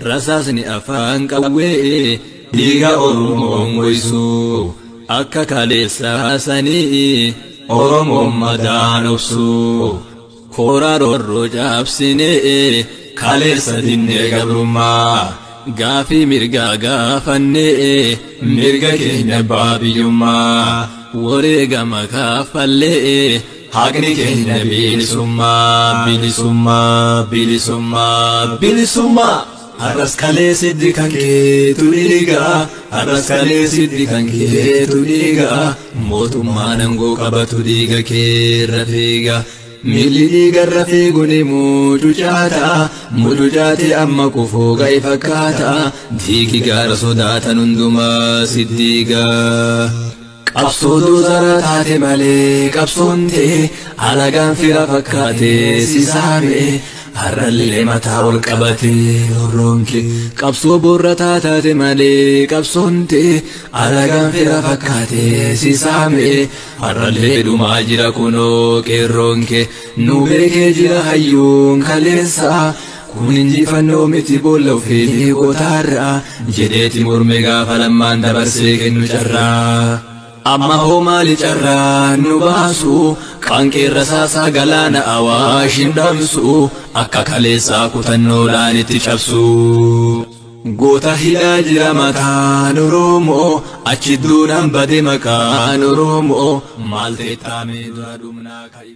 Rasaasni afaan qawwee dhiiga Oromoon goysu, akka kaleessaa sanii Oromoon madaan obsu. Kooraa roorroo cabsinee kaleessa dinnee gabrummaa, gaafii mirgaa gaafannee mirga keenya abbaa biyyummaa, wareegama kaffallee haqni keenya bilisummaa, bilisummaa, bilisummaa, bilisummaa. Har'as kalee siddi kan keetu dhiiga, har'as kalee siddi kan keetu dhiiga, mootummaan aangoo qabatu dhiiga keerra fiiga. Miilli dhiigarra fiigu ni mucucaata, mucucaate amma kufuu ga'e fakkaata, diigi gaara sodaatan hundumaa siddiiga. Qabsoo doozara taate malee qabsoon ta'e, alagaan fira fakkaate si saame, har'allee mataa ol qabate roonke. Qabsoo boorrataa taate malee qabsoon ta'e, alagaan fira fakkaate si saame, har'allee dhumaa jira kunoo qeerroonke. Nu beekee jira hayyuun kaleessa, kun injifannoo miti boolla ofii qotaarra jedheeti morme gaafa Lammaan dabarsee kennu carraa. Amma hoo maali carraa nu baasu? Qaanqeerra saasaa galaana Awaashin dhabsu, akka kaleessaa kutannoodhaan itti cabsu. Goota hidhaa jira mataan Oromoo, achi duunaan bade maqaan Oromoo, maal ta'e taamee dura dhumnaa ka'i.